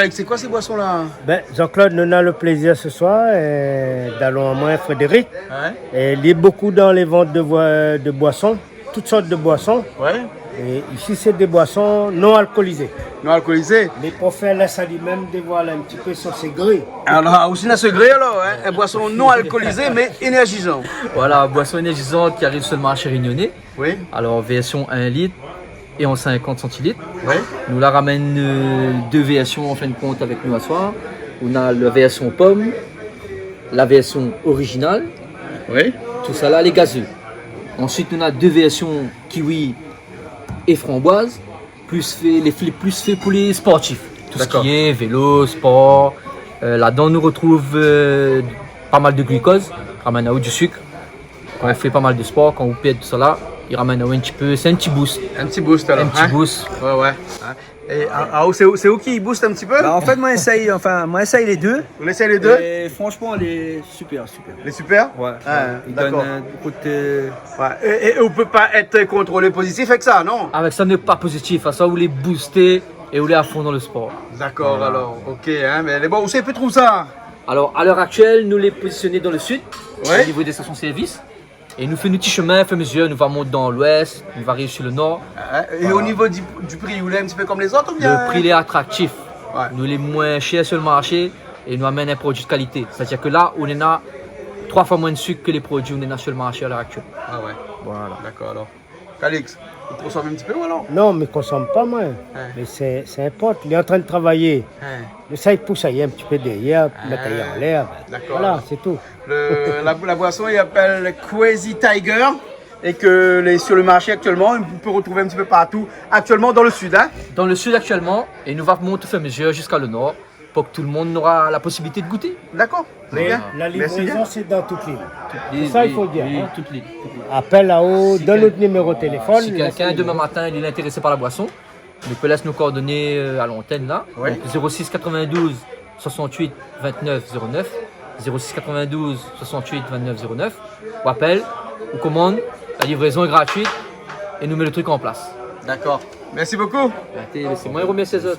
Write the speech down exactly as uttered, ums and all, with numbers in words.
Alex, sé koi sé boison la ? Ben, Jean-Claude, nou néna le plézir se soir, euh, d'alon amoin, Frédéric. Ouais. É li lé bokou dan lé vant de voi-, de boison, tout sort de boison. Ouais. É isi, sé dé boison non alkolizé. Non alkolizé. Mé pou fé lès ali mèm dévoil in ti pé son sekré. Alor, osi néna sekré alor, hein ? In boison non alkolizé, mé énèrzizan. Voilà, boison énèrzizant ki ariv su le marshé rényoné. Oui. Alor, vèrsion in lit é an sinkant santilit. Oui. Nou la ramèn, euh, dé vèrsion an fin de kont avèk nou asoir. Nou néna la vèrsion pom, la vèrsion orizinal. Oui. Tousala lé gazé. Ansuit, nou néna dé vèrsion kiwi é framboiz, plis fé, lé flip plis fé pou lé sportif. Tout sak lé vélo, spor. D'accord. Euh, ladan, nou retrouv, euh, pa mal de glukoz, ramèn aou du sik. Kan ou fé pa mal de spor, kan ou pèrd tousala, li ramèn aou in ti pé, sé in ti boost. In ti boost alor, hein ? In ti boost. Ouais, ouais. Hein ? É, ah, ah, sé ou, sé ou ki boost in ti pé ? Bah, an fèt, moin éséy, anfin, moin éséy lé dé. Ou éséy lé dé ? É fransman, lé super, super. Lé super ? Ouais, ouais. Li done, euh, bokou de... Ouais. É, é ou pé pa èt kontrolé pozitif avèk sa, non ? Avèk sa, nou lé pa pozitif. Avèk sa, ou lé boosté é ou lé a fon dan le spor. D'accord, alor, OK, hein, mé lé bon, ousa i pé trouv sa ? Alor, a lèr aktièl, nou lé pozisioné dan le sid, ouais, o nivo dé stasion sèrvis. É nou fé nout ti shomin, fé mezir, nou va mont dan lwès, nou va ariv su le nor. Ah, é o nivo du, du pri, ou lé in ti pé kom lézot oubien ? Le pri lé atraktif. Ouais. Nou lé moin shèr su le marshé é nou amèn in produi de kalité. Sétadir ke la, nou néna troi foi moin de sik ke lé produi nou néna su le marshé a lèr aktièl. Ah ouais. Voilà. D'accord, alor. Calix, ou konsom in ti pé ou alor ? Non, mi konsom pa, moin. Hein. Mé sé, sé in pot, li lé antrin de travay. Hein. Mé sa i pous ali in ti pé dèrièr, mèt ali anlèr. Ah, d'accord. Voilà, sé tou. Le, la, la boison, i apèl Crazy Tiger é ke lé su le marshé aktièlman, ou pé retrouv in ti pé partou aktièlman dan le sid, hein ? Dan le sid aktièlman, é nou va mont o fur é a mezir ziska le nor. Pou ke tout le moun nora la posibilité de gouté. D'accord, très bien. Mé la livrézon, sé dan tout lil. Tout lil, oui, oui, tout lil, tout lil. Sé sa, i fo dir, hein. Apèl anou, donn nout niméro téléfone. Si kèlkin, demin matin, li lé intérésé par la boison, li pé lès nout koordoné, euh, a lantèn la. Oui. Donk, zéro six quatre-vingt-douze soixante-huit vingt-neuf zéro neuf, zéro six quatre-vingt-douze soixante-huit vingt-neuf zéro neuf, ou apèl, ou komann, la livrézon lé gratuit é nou mèt le trik an plas. D'accord. Merci beaucoup. Arté, sé moin i remèrsi azot.